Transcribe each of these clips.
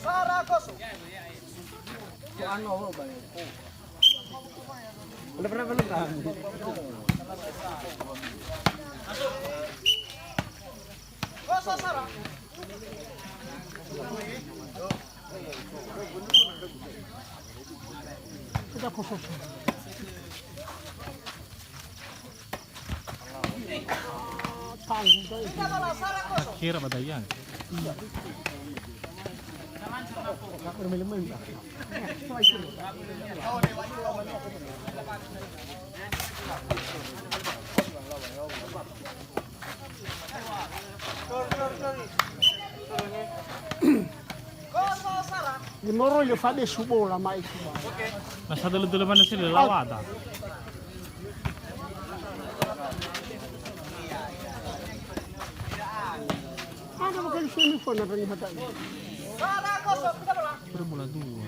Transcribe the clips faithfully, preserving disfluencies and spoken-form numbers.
Sara kosong. Kosong, Sara. Kita kosong. Kira badaian. Di moroi le fade subola mai. Na sadele-dele mana sih lelawada. Ada bakal sini pun ada ni hata. Bermula dua.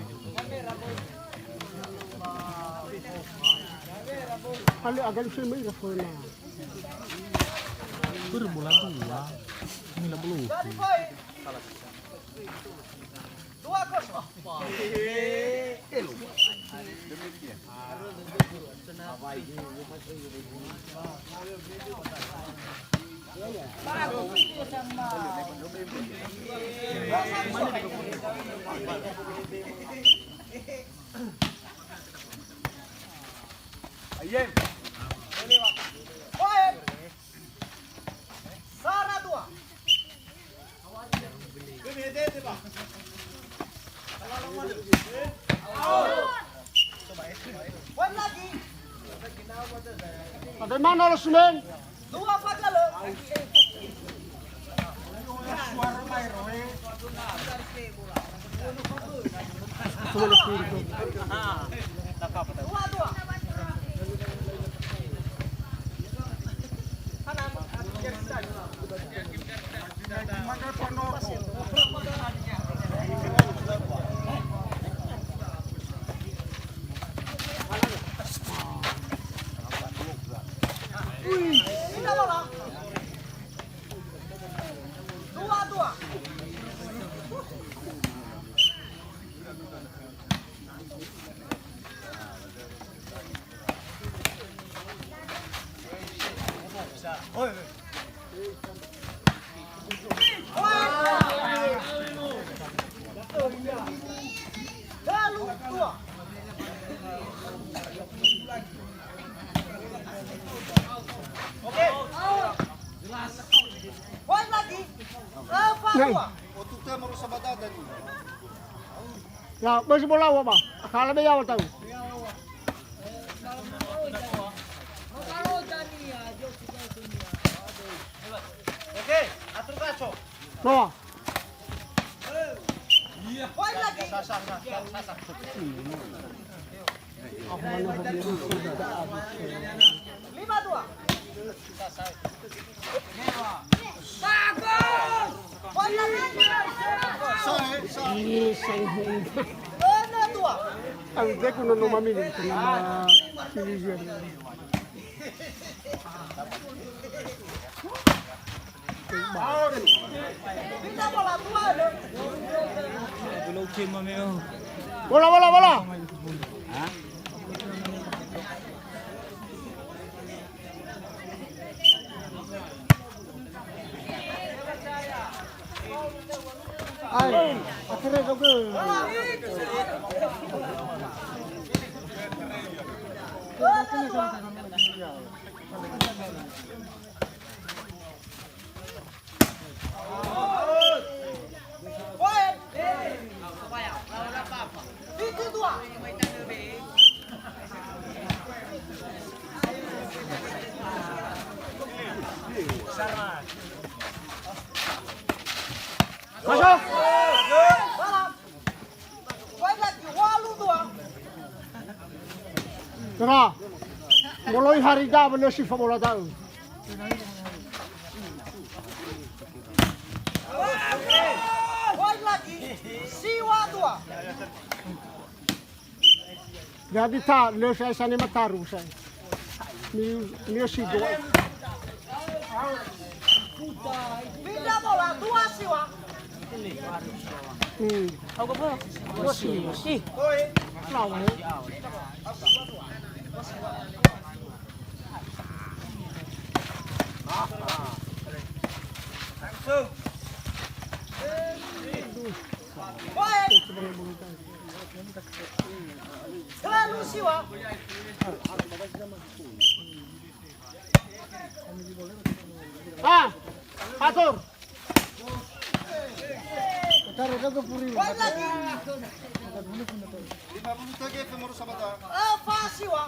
Kalau agak sini mai rafona. Bermula dua. Ini lah belum. Dua kosong. Ayen. Sara dua. Poin lagi. Bagaimana, Rosmin? Dua fagal. Dua, dua. Poin lagi. Empat dua. Waktu itu merusak badan tadi. Ya, masih bola apa? Kalah be yawa tahu. Oke, atur kaco. No. Poin lagi. Lima dua. Bagus. Poin lagi. Ini saya. Enam dua. Aku tak guna nomor ini, nama Filizian. Bola, bola, bola. Ai, akhirnya juga. Masuk. Tera. Moloi hari da belesi fabola da'ö. Poin lagi, siwa dua. Jadi ta, lö saya sani mataru saya. Mi, mi sido. Pindah bola, dua siwa. Hmm. Dua siwa. Ih. Lawan. Terlalu siwa. Ah, atur. Lima puluh tege pengurus sabata. Eh, fasiwa.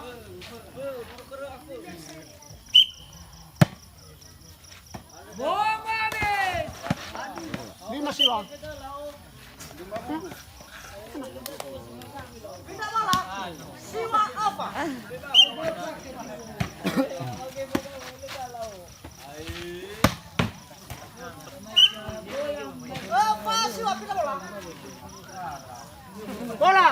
Lima siwa. Pindah bola. Siwa apa? Apa siwa pindah bola? Bola.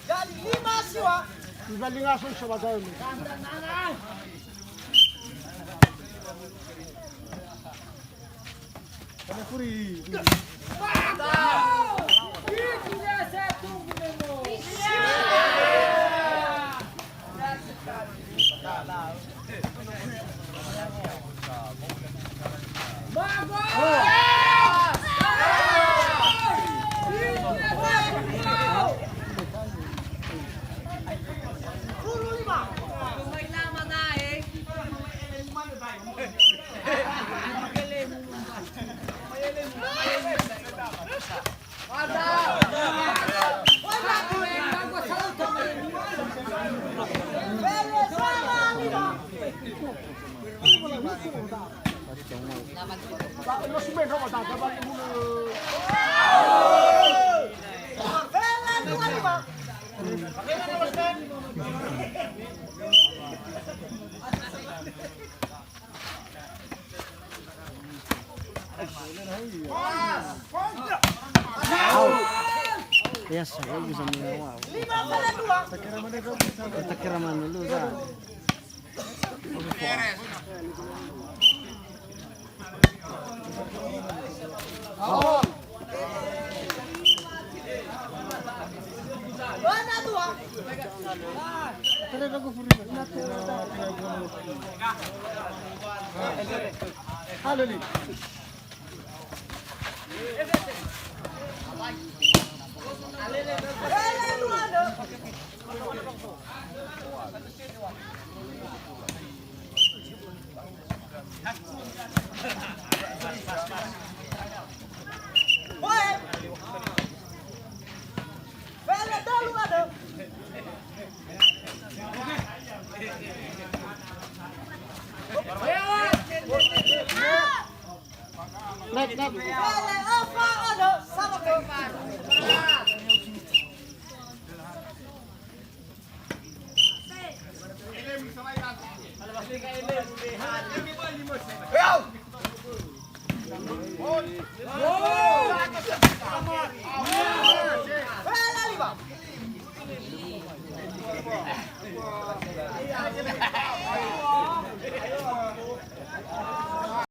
Jadi lima siwa. Sudah lima siwa. Biasa, ya, bisa mengawa. Kita kira mana dulu, Za? Net, net.